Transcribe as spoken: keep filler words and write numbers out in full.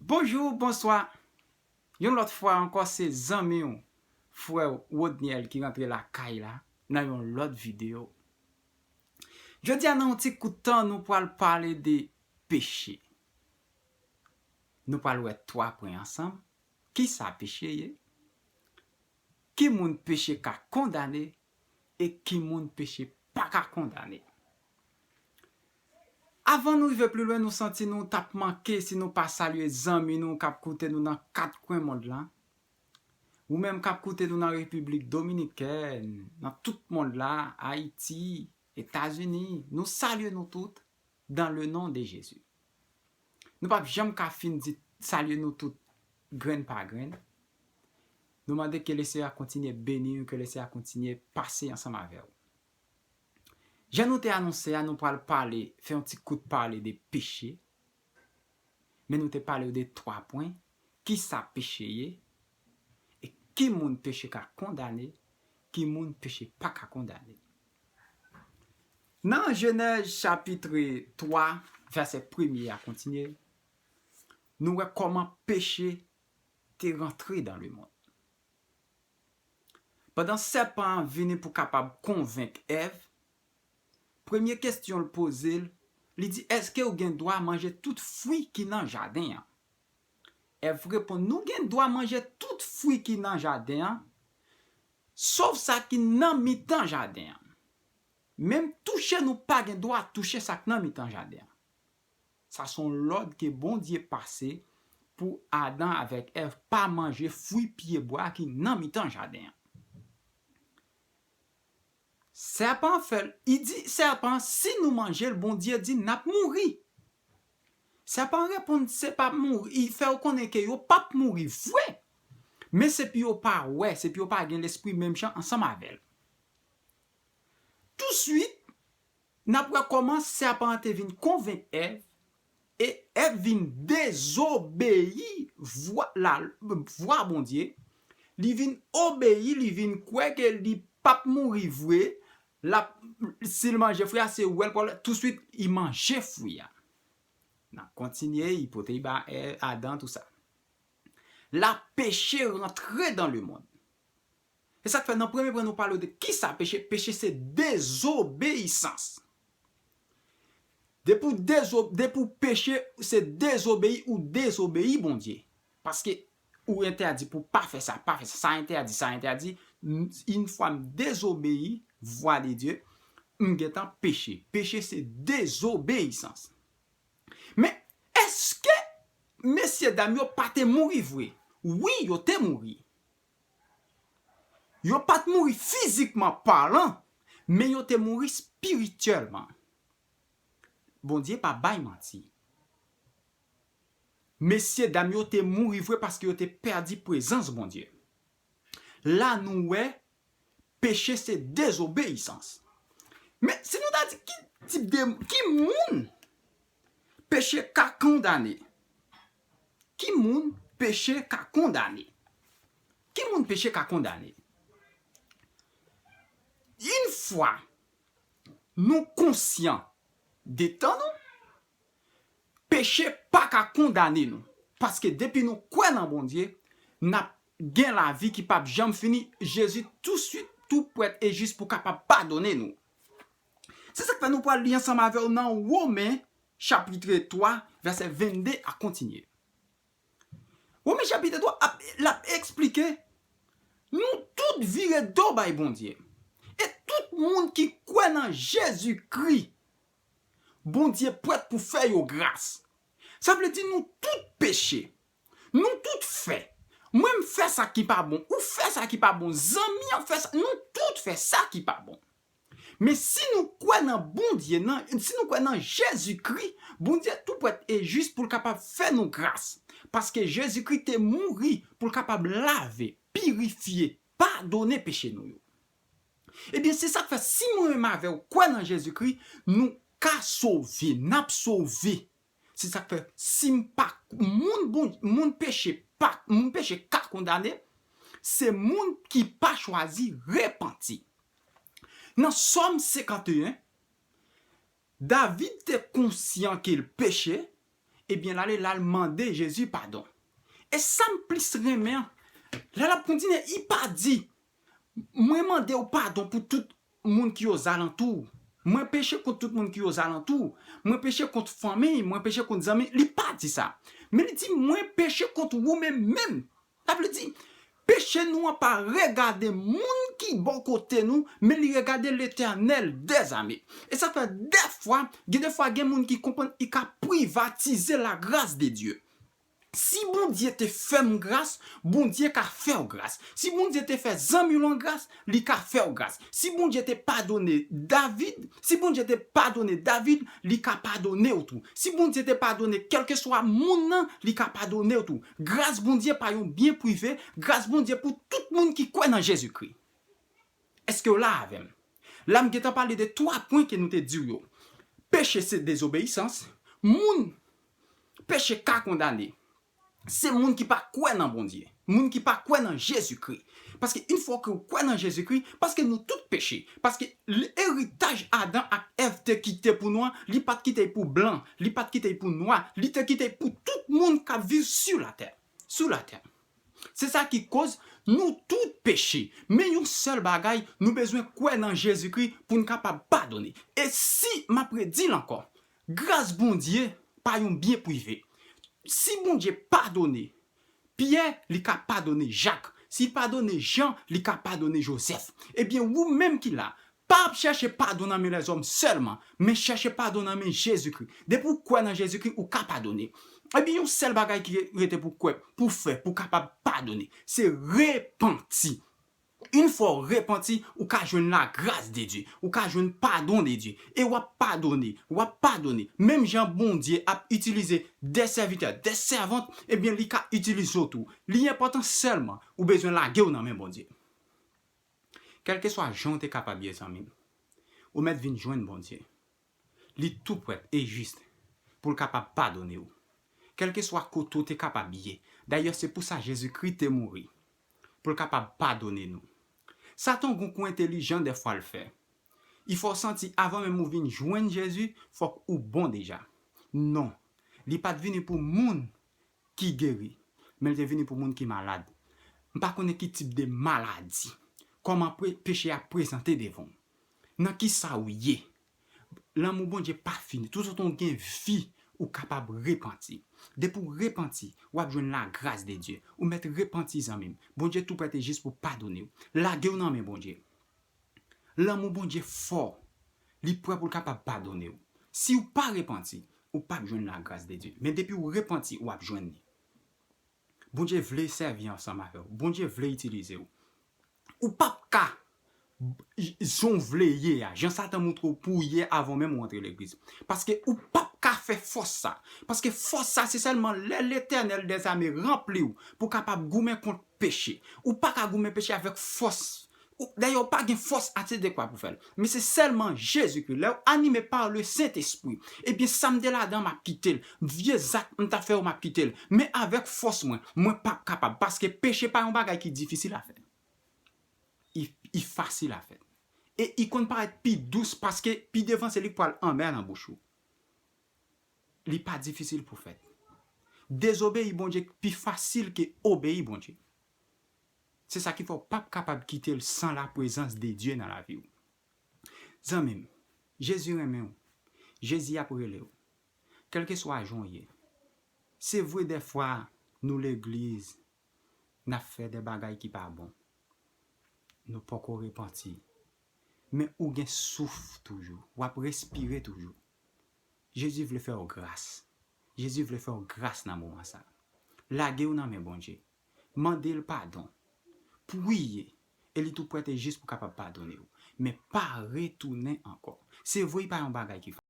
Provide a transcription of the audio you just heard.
Bonjou, bonswa. Yon lòt fwa ankò, se zanmi w, frè w, Rodniel ki rantre lakay la nan yon lòt videyo. Jodi a, nan yon ti kout tan, nou pral pale de peche. Nou pral wè twa pwen ansanm. Kisa peche ye? Ki moun peche ka kondane? E ki moun peche pa ka kondane? Avan nou rive pi lwen, nou santi nou t ap manke si nou pa salye zanmi nou k ap koute nou nan kat kwen mond lan. Ou menm k ap koute nou nan Repiblik Dominikèn, nan tout mond la, Ayiti, Etazini, nou salye nou tout dans le nom de Jésus. Nou p ap janm ka fin di salye nou tout grenn pa grenn. Nou mande ke Lesenyè kontinye beni w, ke Lesenyè kontinye pase ansanm avè w. Jan nou te anonse a, nou pral pale, fè yon ti kout pale de peche. Men nou te pale w de twa pwen. Kisa peche ye? E ki moun peche ka kondane? Ki moun peche pa ka kondane? Nan Jenèz chapit twa, vèsè premye a kontinye, nou wè kòman peche te rantre dans le monde. Pandan sèpan an vini pou kapab konvenk Èv, premye kesyon l poze l, li di, "Èske w gen dwa manje tout fwi ki nan jaden an?" Èv reponn, "Nou gen dwa manje tout fwi ki nan jaden an, sof sa ki nan mitan jaden an. Menm touche nou pa gen dwa touche sa k nan mitan jaden an." Sa se yon lòd ke Bondye pase pou Adan avèk Èv pa manje fwi pyebwa ki nan mitan jaden an. Sèpan an fè l, li di sèpan an, "Si nou manje l, Bondye di n ap mouri." Sèpan an reponn, "Se p ap mouri." Li fè yo konnen ke yo p ap mouri vre. Men se pou yo pa wè, se pou yo pa gen lespri menm jan ansanm avè l. Touswit, n ap wè kòman sèpan an te vin konvenk Èv, e Èv vin dezobeyi vwa, la, vwa Bondye. Li vin obeyi, li vin kwè ke li p ap mouri vre. L ap, si l manje fwi a, se wè l pral, touswit, li manje fwi a. N ap kontinye, li pote l ba Èv, Adan, tout sa. La peche rantre dans le monde. E sa k fè nan premye pwen nou pale de kisa peche. Peche se dezobeyisans. Depi w dezo-, depi w peche, se dezobeyi, ou dezobeyi Bondye. Paske ou entèdi pou pa fè sa, pa fè sa, sa entèdi, sa entèdi. Une fois m dezobeyi vwa de Dye, m gentan peche. Peche se dezobeyisans. Men, èske mesye dam yo pa te mouri vre? Wi, yo te mouri. Yo pa t mouri fizikman palan, men yo te mouri espirityèlman. Bondye pa bay manti. Mesye dam yo te mouri vre paske yo te pèdi prezans Bondye. La nou wè, peche se dezobeyisans. Men si nou ta di ki tip de, ki moun peche ka kondane? Ki moun peche ka kondane? Ki moun peche ka kondane? Yon fwa nou konsyan de tan nou, peche pa ka kondane nou. Paske depi nou kwè nan Bondye, n ap gen lavi ki p ap janm fini. Jezi touswit tou prèt e jis pou kapab padone nou. Se sa k fè nou pral li ansanm avè w nan Women, chapit twa, vèsè vennde a kontinye. Women chapit twa ap, l ap eksplike, nou tout vire do bay Bondye. E tout moun ki kwè nan Jezikri, Bondye prèt pou fè yo gras. Sa vle di nou tout peche. Nou tout fè. Mwen m fè sa ki pa bon, ou fè sa ki pa bon, zanmi an fè sa, nou tout fè sa ki pa bon. Men si nou kwè nan Bondye, nan, si nou kwè nan Jezikri, Bondye tou prèt e jis pou l kapab fè nou gras. Paske Jezikri te mouri pou l kapab lave, pirifye, padone peche nou yo. Ebyen, se sa k fè, si mwen menm avè w kwè nan Jezikri, nou ka sove, n ap sove. Se sa k fè, si m pa, moun bon, moun peche pa, moun peche ka kondane, se moun ki pa chwazi repanti. Nan Sòm senkanteyen, David te konsyan ke l peche, Ebyen, l ale, l al mande Jezi padon. E sa m plis renmen an, lè l ap kontinye, li pa di, mwen mande w padon pou tout moun ki ozalantou w. Mwen peche kont tout moun ki ozalantou w. Mwen peche kont fanmi, mwen peche kont zanmi. Li pa di sa. Men li di, mwen peche kont ou menm menm. Sa vle di, peche nou an pa regade moun ki bò kote nou, men li regade Letènèl dèzame. E sa fè dèfwa, gen defwa gen moun ki konprann li ka privatize lagras de Dye. Si Bondye te fè m gras, Bondye ka fè w gras. Si Bondye te fè zanmi w lan gras, li ka fè w gras. Si Bondye te padone David, si Bondye te padone David, li ka padone w tou. Si Bondye te padone kèlkeswa moun nan, li ka padone w tou. Gras Bondye pa yon byen prive, gras Bondye pou tout moun ki kwè nan Jezikri. Èske w la avè m? La m gentan pale de twa pwen ke nou te di w yo. Peche se dezobeyisans, moun peche ka kondane. Se moun ki pa kwè nan Bondye, moun ki pa kwè nan Jezikri. Paske yon fwa ke w kwè nan Jezikri, paske nou tout peche, paske eritaj Adan ak Èv te kite pou nou an, li pa t kite pou blan, li pa t kite pou nwa, li te kite pou tout moun k ap viv sou latè. Sou latè. Se sa ki koz nou tout peche. Men yon sèl bagay, nou bezwen kwè nan Jezikri pou n kapab padone. E si m ap redi l ankò, gras Bondye pa yon byen prive. Si Bondye padone Pyè, li ka padone Jak. Si l padone Jan, li ka padone Jozèf. Ebyen, ou menm ki la, pa ap chèche padon nan men lèzòm sèlman, men chèche padon nan men Jezikri. Depi w kwè nan Jezikri, ou ka padone. Ebyen, yon sèl bagay ki rete pou kwè, pou fè, pou kapab padone, se repanti. Yon fwa w repanti, ou ka jwenn lagras de Dye, ou ka jwenn padon de Dye, e w ap padone, w ap padone. Menm jan Bondye ap itilize de sèvitè, de sèvant, ebyen, li ka itilize w tou. Li enpòtan sèlman, ou bezwen lage w nan men Bondye. Kèlkeswa jan w te kapab ye, zanmi m, ou mèt vin jwenn Bondye. Li tou prèt e jis pou l kapab padone w. Kèlkeswa kote w te kapab ye. Dayè, se pou sa Jezikri te mouri, pou l kapab padone nou. Satan gon kou entelijan dèfwa l fè. Li fè w santi avan menm ou vin jwenn Jezi, fòk ou bon deja. Non, li pa t vini pou moun ki geri, men l te vini pou moun ki malad. M pa konnen ki tip de maladi, kòman pre- peche a prezante devan w. Nan ki sa ou ye? Lanmou Bondye pa fini. Toutotan w gen vi, ou kapab repanti. Depi w repanti, w ap jwenn lagras de Dye. Ou mèt repanti, zanmi m. Bondye tou prèt e jis pou padone w. Lage w nan men Bondye. Lanmou Bondye fò. Li prè pou l kapab padone w. Si w pa repanti, ou p ap jwenn lagras de Dye. Men depi w repanti, w ap jwenn li. Bondye vle sèvi ansanm avè w. Bondye vle itilize w. Ou p ap ka jan w vle ye a, jan Satan montre w pou w ye avan menm ou antre legliz. Paske ou p ap ka fè fòs sa. Paske fòs sa, se sèlman lè Letènèl dèzame ranpli w pou w kapab goumen kont peche. Ou pa ka goumen peche avèk fòs. Ou- Dayè, ou pa gen fòs ase dekwa pou fè l. Men se sèlman Jezikri. Lè w anime pa le Sentespri, ebyen, sa m te ladan, m ap kite l. Vye zak m t ap fè yo, m ap kite l. Men avèk fòs mwen, mwen p ap kapab. Paske peche pa yon bagay ki difisil a fè. Li, li fasil a fè. E li konn parèt pi dous paske pi devan se li k pral anmè nan bouch ou. Li pa difisil pou fèt. Dezobeyi Bondye pi fasil ke obeyi Bondye. Se sa ki fè w p ap kapab kite l san laprezans de Dye nan lavi w. Zanmi m, Jezi renmen w. Jezi ap rele w. Kèlkeswa jan w ye. Se vre dèfwa nou legliz, n ap fè de bagay ki pa bon. Nou poko repanti. Men ou gen souf toujou. W ap respire toujou. Jezi vle fè w gras. Jezi vle fè w gras nan moman sa. Lage w nan men Bondye. Mande l padon. Priye. E li tou prèt e jis pou kapab padone w. Men pa retounen ankò. Se vre, li pa yon bagay ki